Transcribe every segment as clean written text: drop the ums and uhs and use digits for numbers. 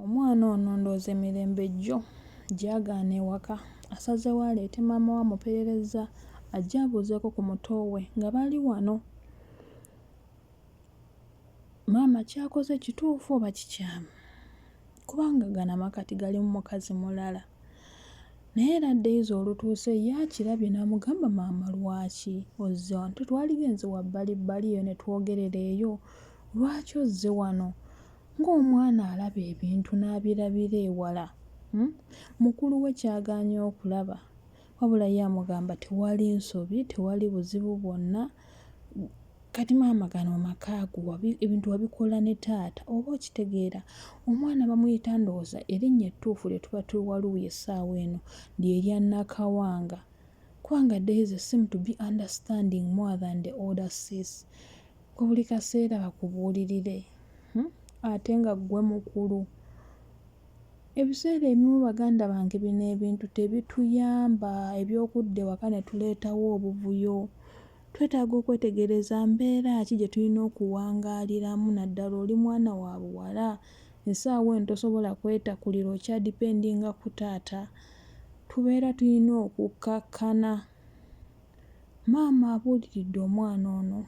Omwana ono ndowooza emirembe gyo gyagaana ewaka. Asazeewo aleete maama we amupererezza ajje abuuzeeko ku muto we nga bali wano. Maama ky'akoze kituufu oba kikyamu? Kubanga gano amaka kati galimu mukazi mulala. Naye era Daisy olutuuse ye akirabye n'amugamba maama lwaki ozze wano? Tetwaligenze wabbalibbali eyo ne twogerera eyo? Lwaki ozze wano? Ng'omwana alaba ebintu n'abirabira ewala, hmm? Mukulu we ky'agaanye okulaba. Wabula ye amugamba tewali nsobi, tewali buzibu bwonna. Kati maama gano amaka go ebintu wabikola ne taata oba okitegeera omwana bamuyita ndowooza erinnya ettuufu lye tuba tuwa Luwi essaawa eno lye lya Nakawanga kubanga Daisy seem to be understanding more than the older sis. Gwe buli kaseera bakubuulirire hmm? Ate nga ggwe mukulu. Ebiseera ebimu baganda bange bino ebintu tebituyamba eby'okudda ewaka ne tuleetawo obuvuyo. Twetaaga okwetegereza mbeera ki gye tulina okuwangaaliramu naddala oli mwana wa buwala. Essaawa eno tosobola kwetakulira okyadipendinga ku taata. Tubeera tulina okukkakkana. Maama abuuliridde omwana ono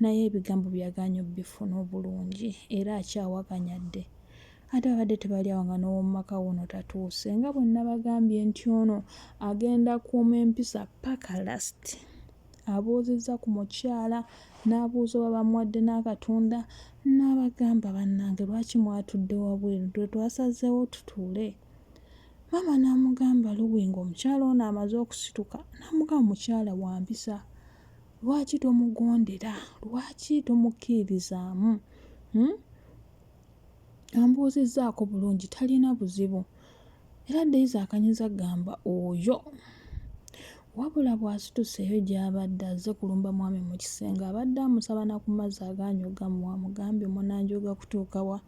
naye ebigambo byagaanye obbifuna obulungi era akyawakanyadde. Ate babadde tebali awo nga n'ow'omu maka wuuno tatuuse. Nga bwe nnabagambye nti ono agenda kuuma empisa ppaka last. Abuuzizza ku mukyala n'abuuza oba bamuwadde n'akatunda n'abagamba bannange lwaki mwatudde wabweru twe twasazeewo tutuule. Maama n'amugamba Luwi ng'omukyala ono amaze okusituka n'amugamba mukyala wa mpisa lwaki tomugondera lwaki tomukkiririzaamu hmm? Ambuuzizzaako bulungi talina buzibu era Daisy akanyiza gamba oyo wabula bw'asituseeyo gy'abadde azze kulumba mwami mu kisenge abadde amusaba na ku mazzi agaanyi ogamuwa amugambye omunanjoga kutuuka wa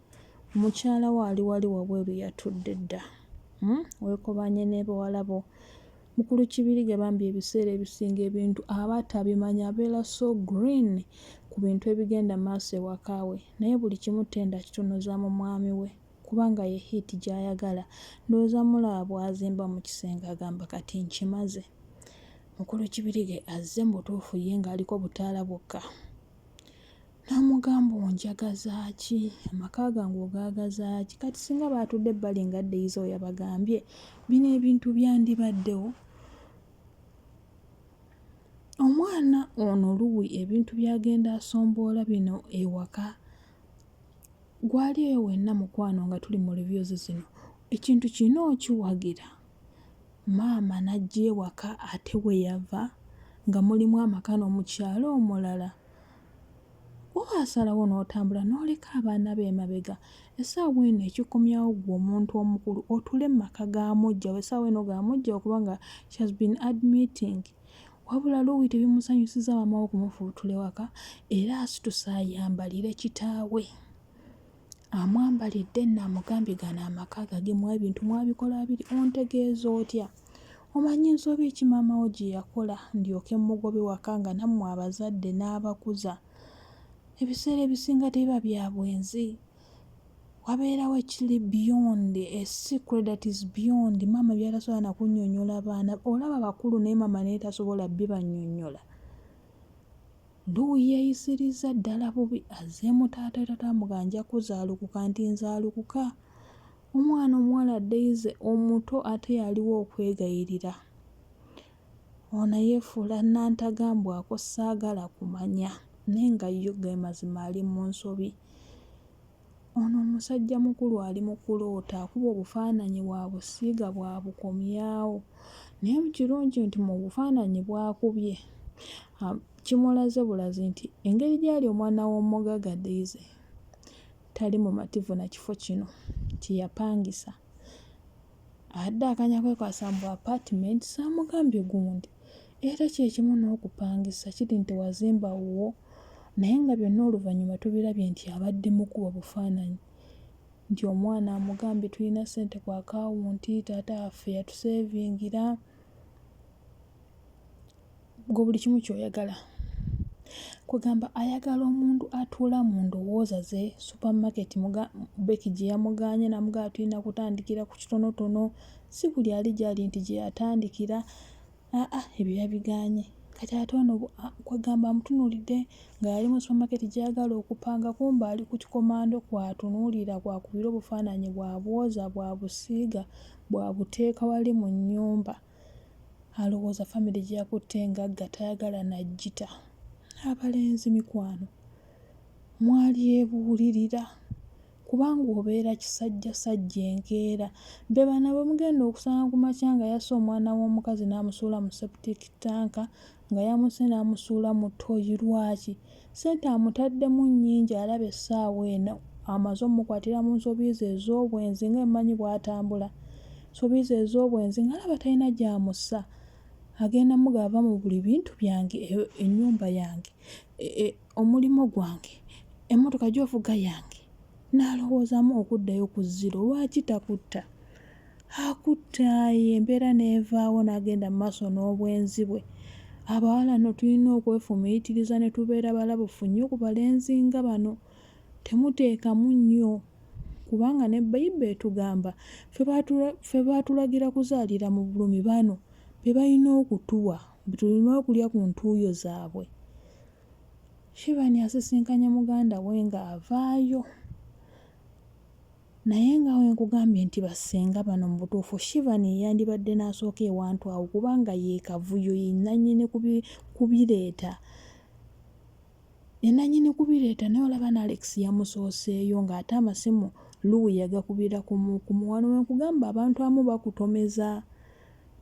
mukyala wo ali wali wabweru yatudde dda hmm? Weekobaanye ne bawala bo. Mukulu Kibirige bambi ebiseera ebisinga ebintu aba tabimanyi abeera so green ku bintu ebigenda maaso ewaka we naye buli kimu Tendo akitunuza mu mwami we kubanga ye hit gy'ayagala ndowooza mulaba bw'azimba mu kisenge agamba kati nkimaze. Mukulu Kibirige azze mu butuufu ye ng'aliko butaala bwokka. N'amugamba onjagaza ki? Amaka gange ogaagaza ki? Kati singa baatudde ebbali nga Daisy oyo yabagambye bino ebintu byandibaddewo. Omwana ono Luwi ebintu by'agenda asomboola bino ewaka gwali eyo wenna mukwano nga tuli mu reviews zino ekintu kino okiwagira maama n'ajja ewaka ate we yava nga mulimu amaka n'omukyala omulala. Oba asalawo n'otambula n'oleka abaana bo emabega. Essaawa eno ekikomyawo ggwe omuntu omukulu otuule mu maka ga muggya wo. Essaawa eno ga muggya wo kubanga she has been admitting. Wabula Louis tebimusanyusizza maama we okumufubutuula ewaka era asituse ayambalire kitaawe. Amwambalidde nno amugambye gano amaka gage mwe ebintu mwabikola biri ontegeeza otya? Omanyi nsobi ki maama wo gye yakola ndyoke mmugobe waka nga nammwe abazadde n'abakuza? Ebiseera ebisinga tebiba bya bwenzi. Wabeerawo ekiri beyond, a secret that is beyond maama by'atasobola na kunnyonnyola baana. Olaba bakulu naye maama naye tasobola bibannyonnyola. Nduuyi yeeyisirizza ddala bubi azzeemu taata we taata amugamba nja kuzaalukuka nti nzaalukuka. Omwana omuwala Daisy omuto ate yaliwo okwegayirira. Ono yeefuula nnantagambwako saagala kumanya naye nga yo ge mazima ali mu nsobi. Ono omusajja mukulu ali mu kuloota akuba obufaananyi bw'abusiiga bw'abukomyawo naye kirungi nti mu bufaananyi bw'akubye kimulaze bulazi nti engeri gy'ali omwana w'omugagga Daisy tali mumativu na kifo kino kye yapangisa. Abadde akanya kwekwasa mbu apartment saamugambye gundi era kye kimu n'okupangisa kiri nti wazimba wuwo naye nga byonna oluvannyuma tubirabye nti abadde mukuba bufaananyi nti omwana amugambye tulina ssente ku akawunti taata waffe yatuseevingira gwe buli kimu ky'oyagala. Kwegamba ayagala omuntu atuula mu ndowooza ze. Supermarket Becky gye yamugaanye n'amugamba tulina kutandikira ku kitonotono, si buli ali gy'ali nti gye yatandikira. Aa ebyo yabigaanye. Kati ate ono kwegamba amutunuulidde nga yali mu supermarket gy'ayagala okupanga, kumbe ali ku kikomando kw'atunuulira kw'akubira obufaananyi bw'abwoza bw'abusiiga bw'abuteeka wali mu nnyumba. Alowooza famire gye yakutte ngagga tayagala nagita. Abalenzi mikwano mwalyebuulirira kubanga obeera kisajjasajja enkeera. Be bano be mugenda okusanga ku makya nga yasse omwana w'omukazi n'amusuula mu septic tank, nga yamusse n'amusuula mu ttooyi. Lwaki? Ssente amutaddemu nnyingi alaba essaawa eno amaze omukwatira mu nsobi ze ez'obwenzi nga mmanyi bw'atambula. Nsobi ze ez'obwenzi ng'alaba talina gy'amussa. Agenda mugamba va mu buli bintu byange, ennyumba yange, omulimu gwange, emmotoka gy'ovuga yange. N'alowoozaamu okuddayo ku zero. Lwaki takutta? Akutta embeera n'evaawo n'agenda mu maaso n'obwenzi bwe. Abawala nno tulina okwefumiitiriza ne tubeera balabufu nnyo ku balenzi nga bano. Temuteekamu nnyo kubanga ne Bayibuli etugamba ffe baatulagira kuzaalira mu bulumi bano be balina okutuwa tulina okulya ku ntuuyo zaabwe. Shivani asisinkanye muganda we ng'avaayo naye nga we nkugambye nti bassenga bano mu butuufu Shivani ye yandibadde n'asooka ewantu awo kubanga ye kavuyo ye nnannyini kubireeta. Ye nnannyini kubireeta naye olaba ne Alex yamusooseeyo ng'ate amasimu Louis yagakubira kumu kumu. Wano we nkugamba abantu abamu bakutomeza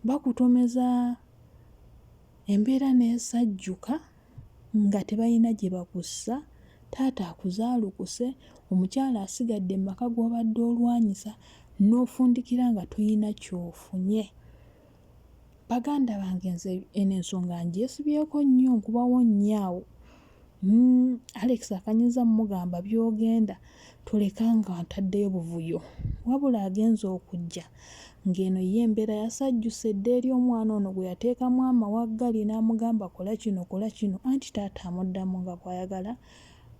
bakutomeza embeera n'esajjuka nga tebalina gye bakussa, taata akuzaalukuse, omukyala asigadde mu maka g'obadde olwanyisa n'ofundikira nga tolina ky'ofunye. Baganda bange nze eno ensonga ngyesibyeko nnyo nkubawo nnyo awo. Alex akanyiza mugamba by'ogenda toleka nga ntaddeyo buvuyo. Wabula agenze okujja ng'eno ye embeera yasajjuse dda eri omwana ono gwe yateekamu amawaggali n'amugamba kola kino kola kino anti taata amuddamu nga bw'ayagala,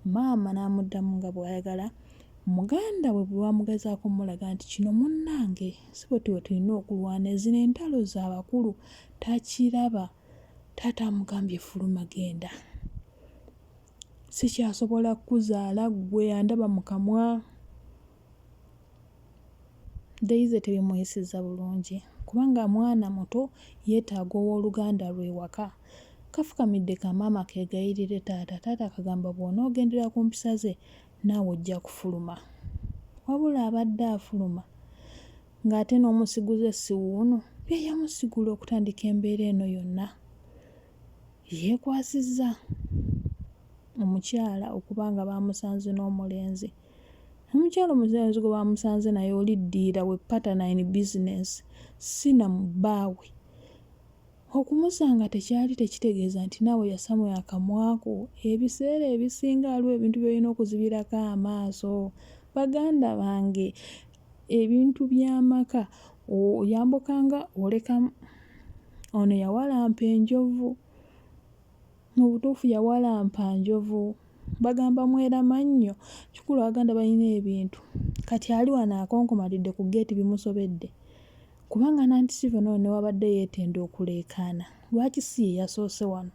maama n'amuddamu nga bw'ayagala, muganda we bwe bamugezaako omulaga nti kino munnange si bwe tuba tulina okulwana zino entalo za bakulu takiraba. Taata amugambye fuluma genda sikyasobola kukuzaala ggwe andaba mu kamwa. Daisy tebimuyisizza bulungi kubanga mwana muto yeetaaga owooluganda lwe ewaka. Kafukamidde ka maama keegayirire taata, taata akagamba bw'onoogendera ku mpisa ze naawe ojja kufuluma. Wabula abadde afuluma ng'ate n'omusiguze si wuuno ye yamusigula okutandika embeera eno yonna. Yeekwasizza omukyala okuba nga baamusanze n'omulenzi. Omukyala omulenzi gwe baamusanze naye oli ddiira we partner in business si na mu bbaawe. Okumusanga tekyali tekitegeeza nti naawe yasamula akamwa ko. Ebiseera ebisinga waliwo ebintu by'olina okuzibirako amaaso. Baganda bange ebintu by'amaka oyambukanga olekamu. Ono yawalampa enjovu. Mu butuufu yawalampa njovu. Bagamba mwera mannyo. Kikulu Abaganda balina ebintu. Kati ali wano akonkomalidde ku ggeeti bimusobedde. Kubanga n'anti Steven ono newabadde yeetenda okuleekaana lwaki si ye yasoose wano?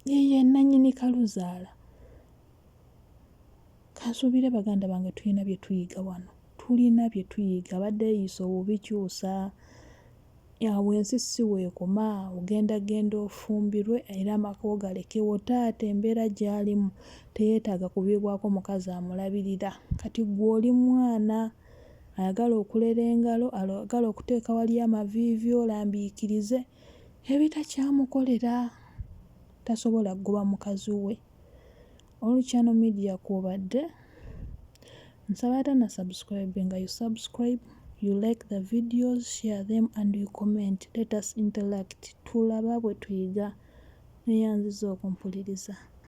Ye ye nnannyini kaluzaala. Kansuubire baganda bange tulina bye tuyiga wano. Tulina bye tuyiga. Abadde yeeyisa obubi kyusa. Awo ensi si weekoma, ogenda genda ofumbirwe era amaka ogalekewo. Taata embeera gy'alimu teyeetaaga kuviibwako mukazi amulabirira. Kati ggwe oli mwana ayagala okulera engalo, ayagala okuteeka wali amaviivi olambiikirize ebitakyamukolera. Tasobola kugoba mukazi we. All Channel Media kw'obadde. Nsaba atana subscribinga you subscribe, you like the videos, share them and you comment. Let us interact. Tulaba bwe tuyiga. Neyanziza okumpuliriza.